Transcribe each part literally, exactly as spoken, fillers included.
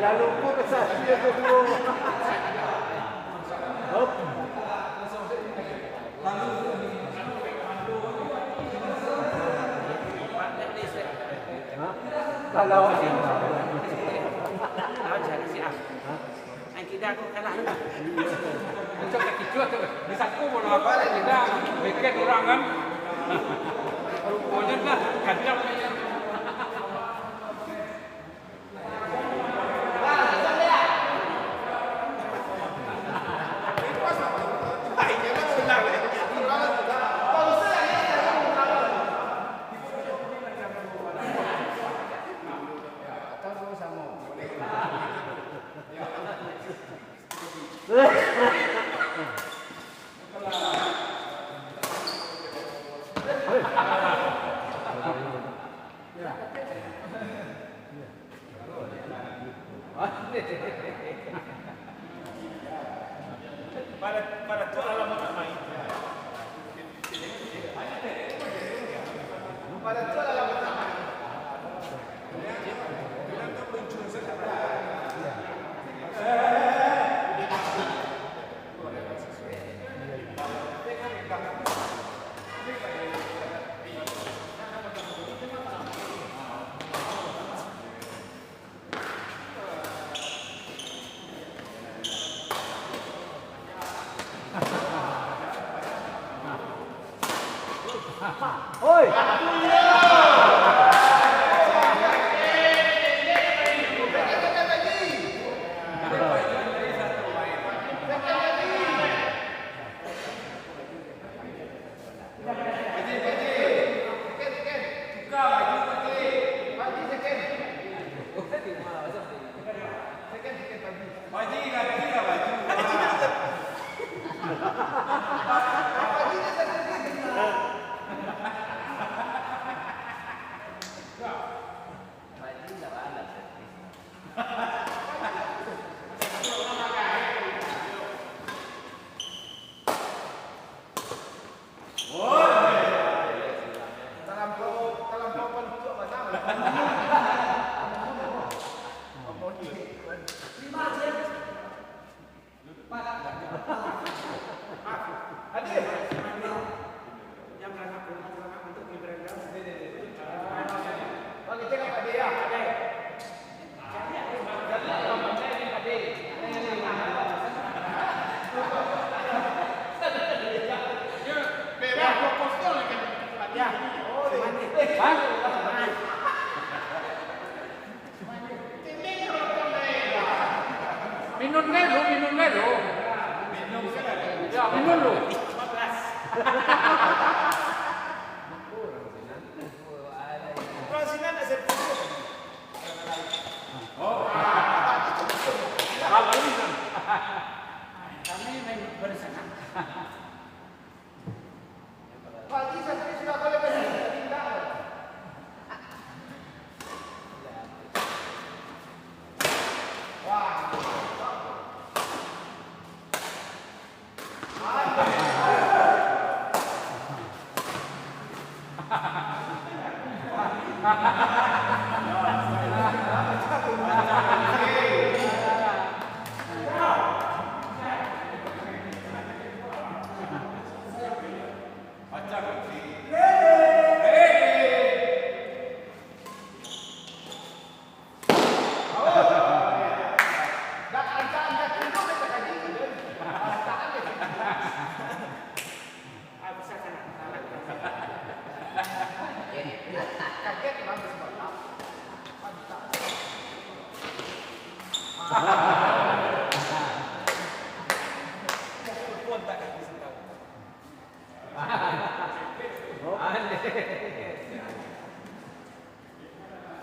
Lalu pun kesaksian kedua. Hop. Hah? Kalau Hah? Yang tidak aku kalah. Macam tak kicuah tu. Di saku bola apa, yang tidak bikin orang kan. Ruponyo lah, kacau. Pada, pada tu alamat nak main. Oi. Minum dulu, minum dulu. Ya, minum dulu. Kami main bersama.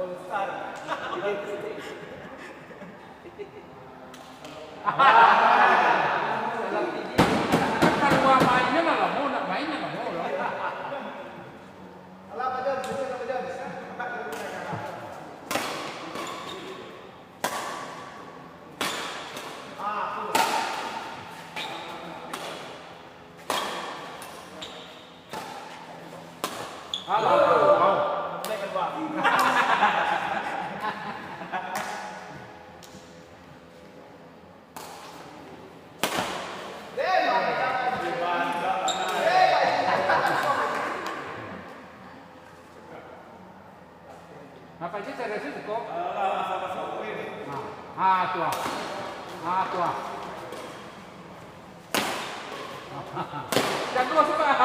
All Star. Kalau mainnya lah lamo, nak mainnya lamo lah. Alah, Pak Jon, sudah, Pak Jon. Alah, alah. Apa aja cara sih kok? Ah, ah, tu ah. Ah, tu ah. Jago sudah.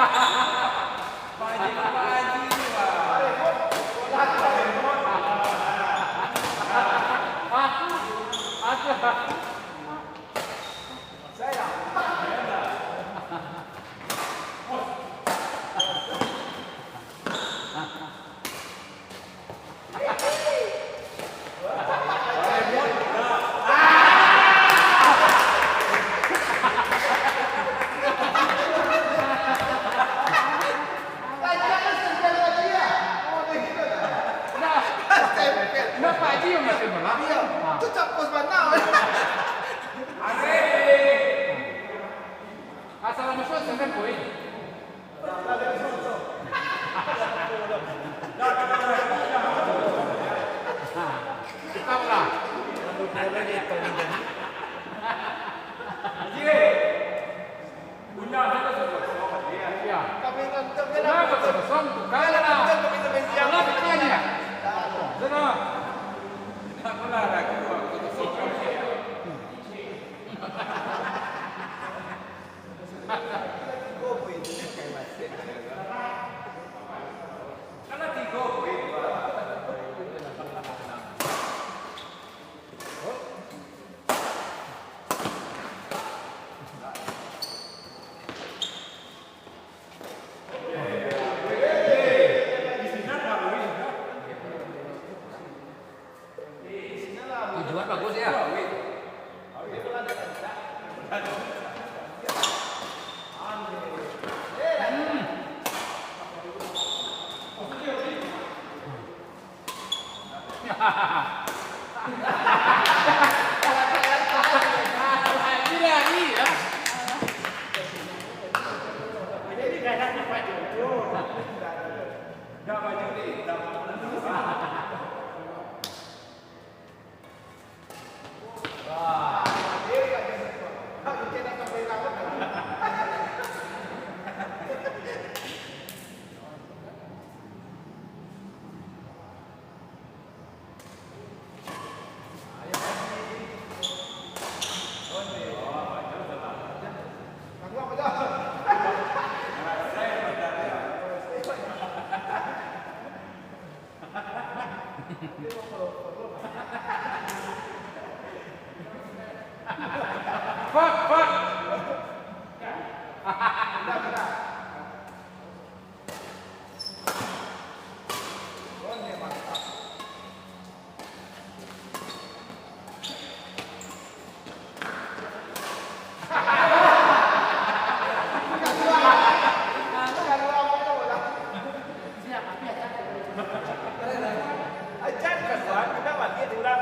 Pak Haji, Pak Haji, Pak. Ah, ah, tu ah. Nah, Pak Haji yang masih malah. Iya, tu capus mana? Asal masuk sembilan poin. Kita ulang. Iya. Ulang kosong kosong, tukar lah. Alah, tukar ni. Sudah. Tujuan bagus ya. Fuck, fuck. Ajan kasan, kena balik diulang.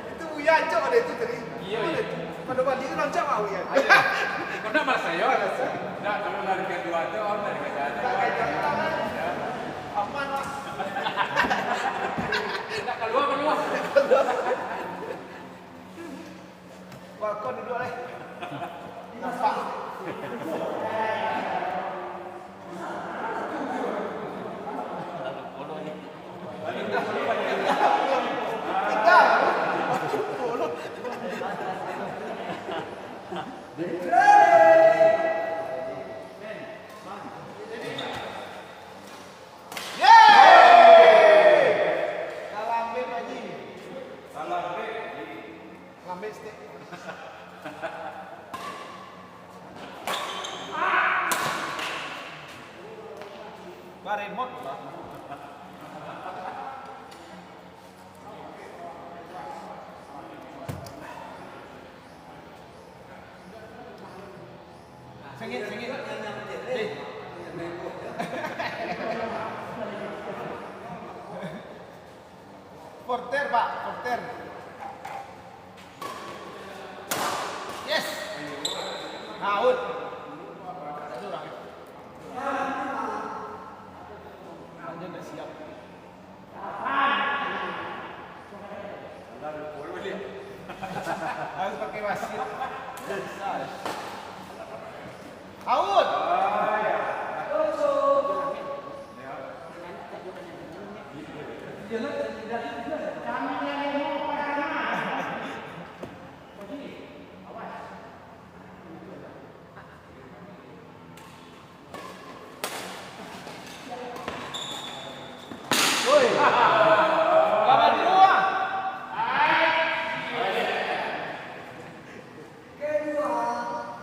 Itu Buya acok ada itu tadi. Iya, iya. Pada balik tu rancak lah Buya. Ayo. Kau nak malas ayo? Malas, ya. Nak, kalau lari kedua tu, om lari kedua tu. Tak kacau lah, kan? Ya. Aman lah. Nak keluar, keluar. Balkon duduk, eh. Nampak. Salam, Beb Haji. Salam, Beb Haji. Lambek sitik. Baremot, bah. Sengit, sengit. Eh. Porter, Pak, porter. Yes. Out. Satu lagi. Hanya nggak siap. Harus pakai wasit. Out.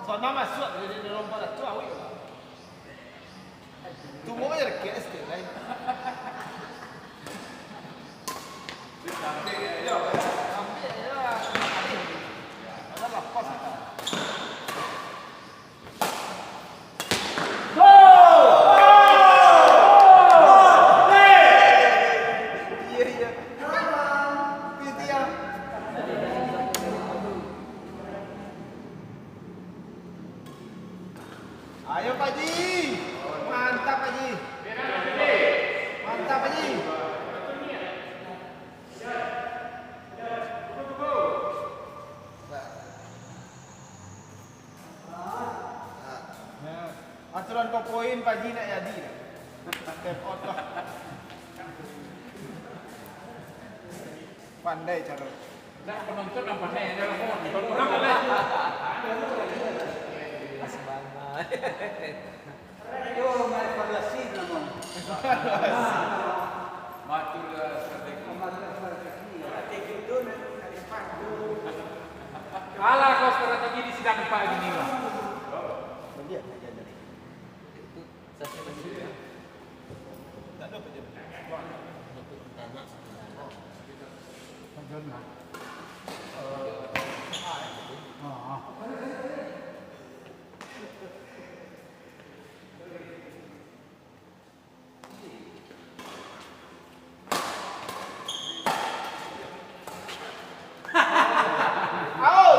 Sana masuak dari dalam paras tu, awik. Tunggu aja dekat sikit, lai. Ambil aja. Ada lapas. Iya, iya. Itu ya. Ayo, Pak Ji. Mantap, Pak Ji. Mantap, Pak Ji. Aturan popoin, Pak Ji, nak jadi. Step out lah. Pandai caro. Nak penonton nang pandai, ada lah, orang pandai. Semangat. Yo, maevaluasi namo. Matur strategi. Matur strategi. Strategi tu nak, nak dipakai. Alah, kau strategi di sidang Pak gini lah. Lihat aja dari. Itu satu lagi ya. Tak ada apa je. Untuk tanya. Pak Jon lah. Ah, ah. Out.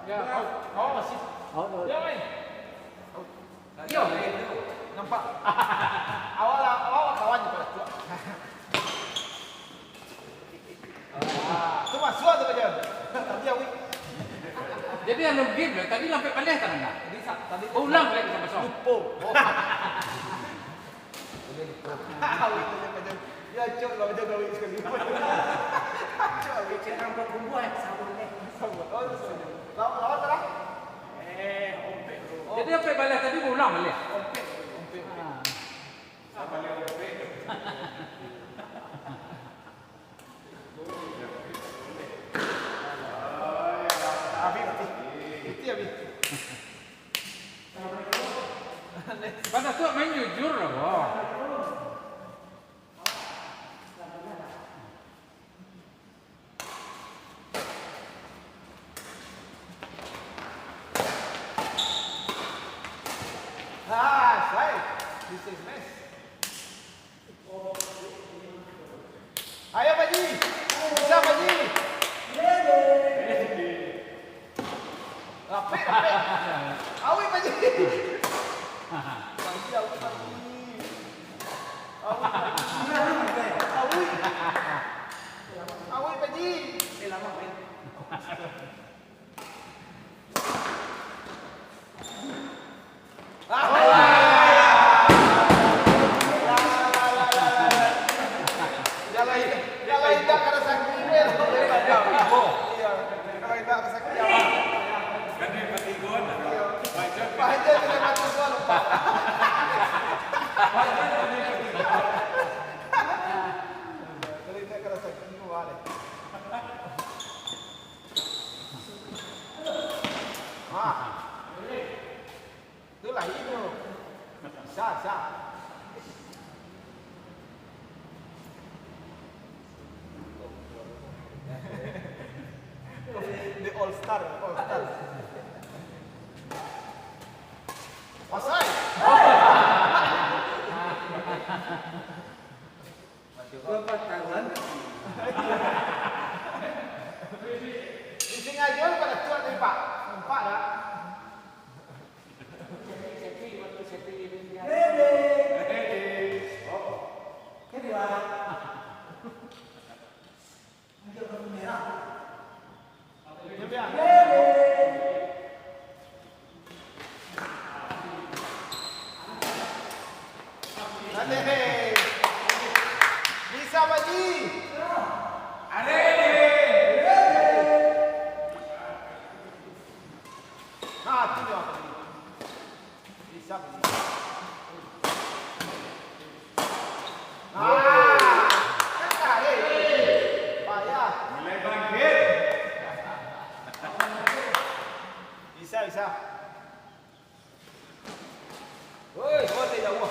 Ya, out. Out masih. Out, out. Ya, main. Iyo, nampak. Awak lah, awak kawan je pado tu. Ah, tu masuak tu, Jon. Tapi awik. Jadi, anu game lah, tadi lampek paleh tangan dah. Jadi, sa-, tadi Oh, ulang balik, bisa masuk. Lupo. Oh. Awik tu, Jon. Ya, cok lah, Jon, awik sekali. Cok, awik. Cek nampak bumbu, eh, sama, eh. Sama. Oh, tu sama. Lawan, lawan, tarang? Eh, ompek, bro. Jadi, ampek baleh tadi, baulang baleh. Ompek, ompek. Ah. Sama baleh ompek. Habis, habis. Itu habis. Pada tu main jujur lah, bro. Ah, sai. This is nice. Ayo, Pak Ji. Bisa, Pak Ji. Rapek, rapek. Awik, Pak Ji. Pak Ji, awik, Pak Ji. Awik, Pak Ji. Awik. Awik, Pak Ji. Ah. Itulah itu. Bisa, bisa. The All Star, All Star. Pasai. Berapa tahun? Di sini aja pada tuan ni, Pak. Nampak tak? Kedua. Bisa Pak Haji. Nah, tu nyo, Pak Haji. Bisa, Pak Haji. Nah, kan tarik. Payah. Mulai bangkit. Bisa, bisa. Woi, kau tak jauh. Jauh,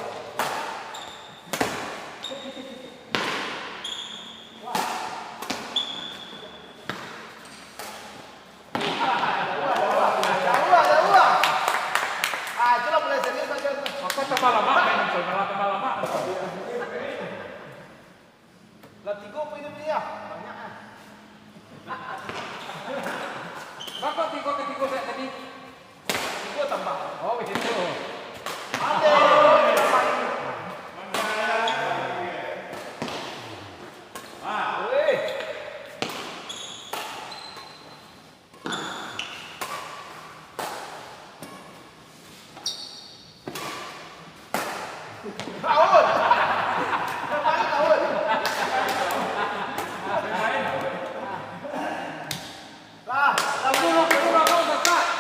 jauh. Ah, itulah mulai serius aja tu. Mako tambah lama, main, malah tambah lama. Lah tigo poin dia, banyak ah. Bako tigo ka tigo dak tadi? Tigo tambah. Oh, begitu. Ada. Ah, weh. Out! Pemain out! Lah, lah, lah, lah, lah, lah, lah.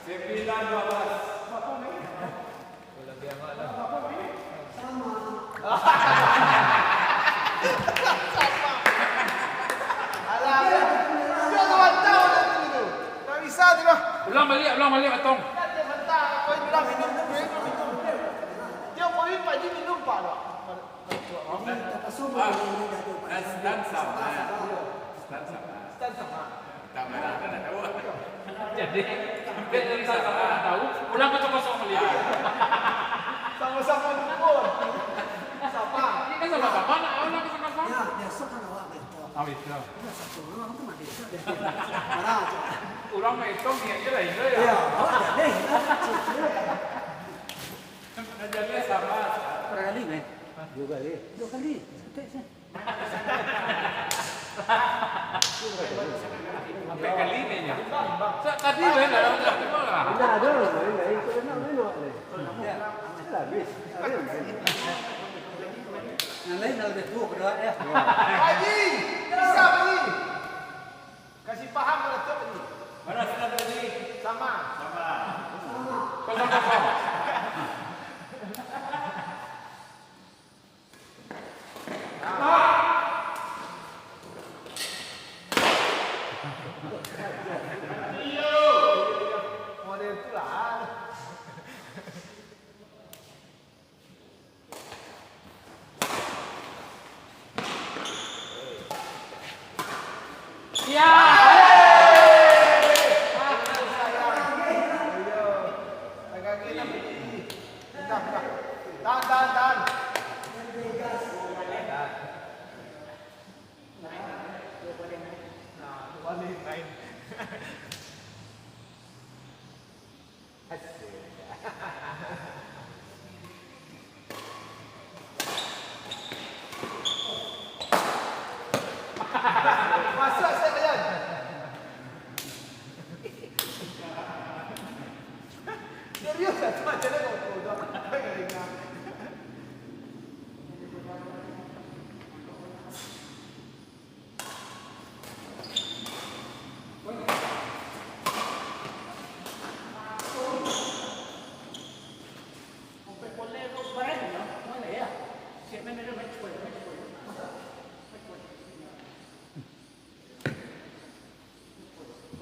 Sembilan dua belas. Alah, alah. Dia tu mantap orang tu, tu. Tak bisa tu lah. Ulang baliak, ulang baliak, Atong. Dia mantap, kau bilang minum tu, minum, minum. Dia poin Pak Haji minum, Pak, tu. Jadi, terpaksa Ah, boleh minum dah tu, Pak. Stand sama. Stand sama. Stand sama. Jadi, sampai dari sama tahu, pulang kosong-kosong baliak. Sama-sama dukun. Sama. Ini kan sama-sama, nak awak kosong-kosong. Ya, biasa kan awak betul. Oh, itu. Udah satu orang tu mah biasa deh. Marah aja. Urang mah itu niatnya lain tu ya. Ya, awak dah deh. Nah, jadinya sama. Berapa kali, men? Dua kali. Dua kali. Santai sih. Sampai kali ni nya. Sa-, tadi dah, dah, dah, dah, dah. Indak ado, main, main. Itu enak main awak ni. Ya, habis. Habis main. Yang lain dah lebih tua kedua ya. Haji, bisa Haji. Kasih paham pada tu Haji. Mana sudah Haji? Sama. Sama. Kosong kosong. Tahan, tahan, tahan. Nah, tu balik main. Asik. Masuk, Ustaz Rayyan. Serius, Ustaz, macam mana kau, kau dah dengar?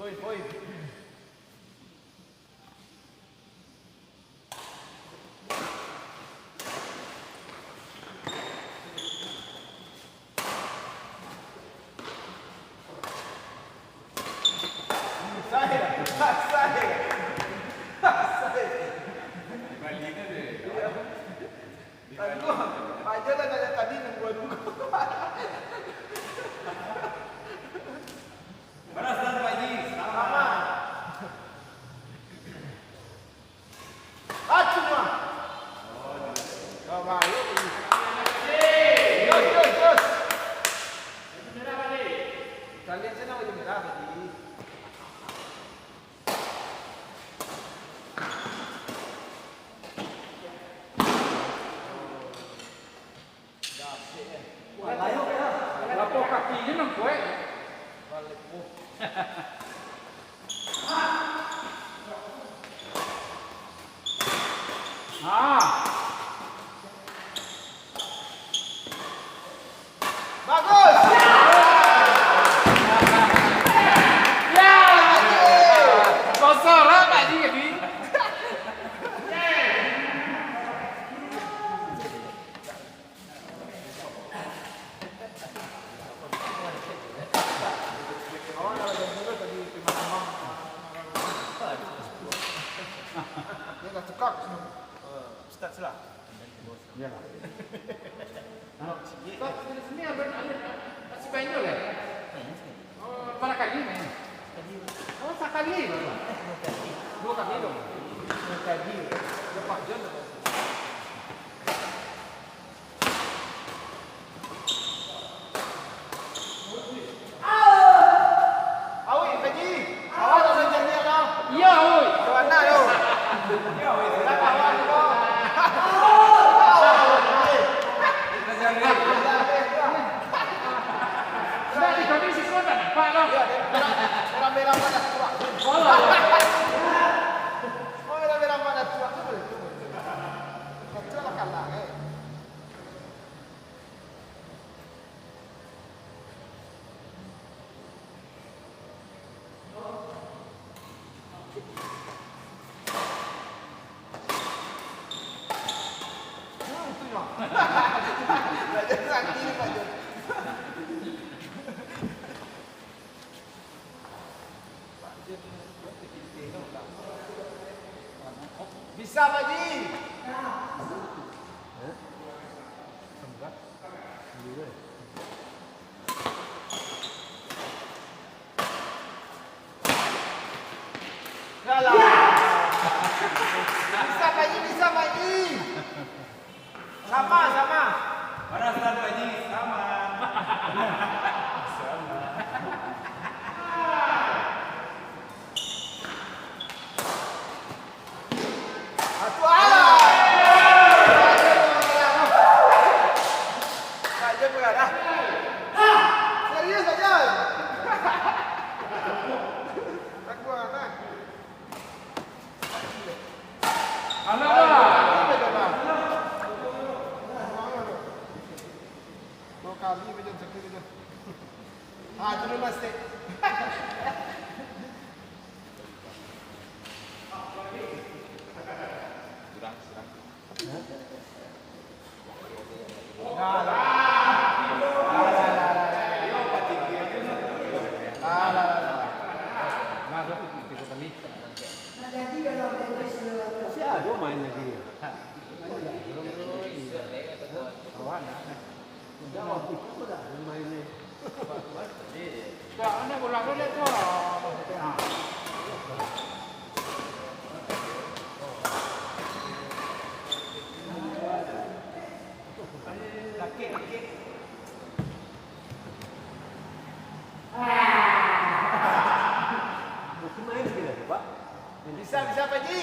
Poin, poin. Sai, sai, sai. Balik aja. Aduh, aja lah dari tadi nunggu-nunggu. Balas dan Pak Haji, selamat. Acuh, Mak. Oh, baik. Jos, jos, jos. Kalian sana baju merah tadi. Kaki je nan kuaik. Ah. Bagus. Ya. Basorak tadi, tadi. Dia dah cekak. Ustaz lah. Iyalah. Hah? Ustaz, di sini ada, ada, ada si Benjol, ya? Oh, berapa kali main? Oh, sakali baru. Dua kali dong. Dua kali. Dia Pak Jon. Awik, Haji. Awak tak janji lah. Iya, awik. Tuan nak tu. Dah kawan tu. Dah di kami siko tak nampak lah. Iya, dia merah-merah pada tuak. Walah. Oh, merah-merah pada tuak tu boleh tu. Betul lah kalah, eh. Bisa, Pak Ji. Salah. Bisa, Pak Ji, bisa, Pak Ji. Sama, sama. Barasan, Pak Ji, sama. Sama. Atuh, ah! Saja berat, ah. Serius saja. Takut, ah. Alah. Dua kali macam sakit itu. Ah, terus masih. Kurang, kurang. Masih ada main lagi. Kawan, ah. Bisa, bisa, Pak Ji.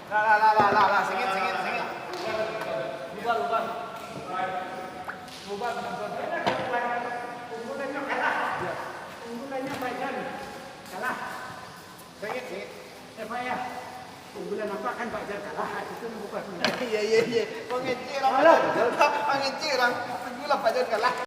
Lah, lah, lah, lah, lah, lah, singit, singit, singit. Ubah, ubah. Ubah penonton. Unggulannya kalah. Unggulannya Pak Jan kalah. Singit, singit. Eh, Pak, ya. Unggulan apa kan Pak Jan kalah, itu bukan. Iya, iya, iya. Mangecek orang. Alah. Mangecek orang. Tunggulah Pak Jan kalah.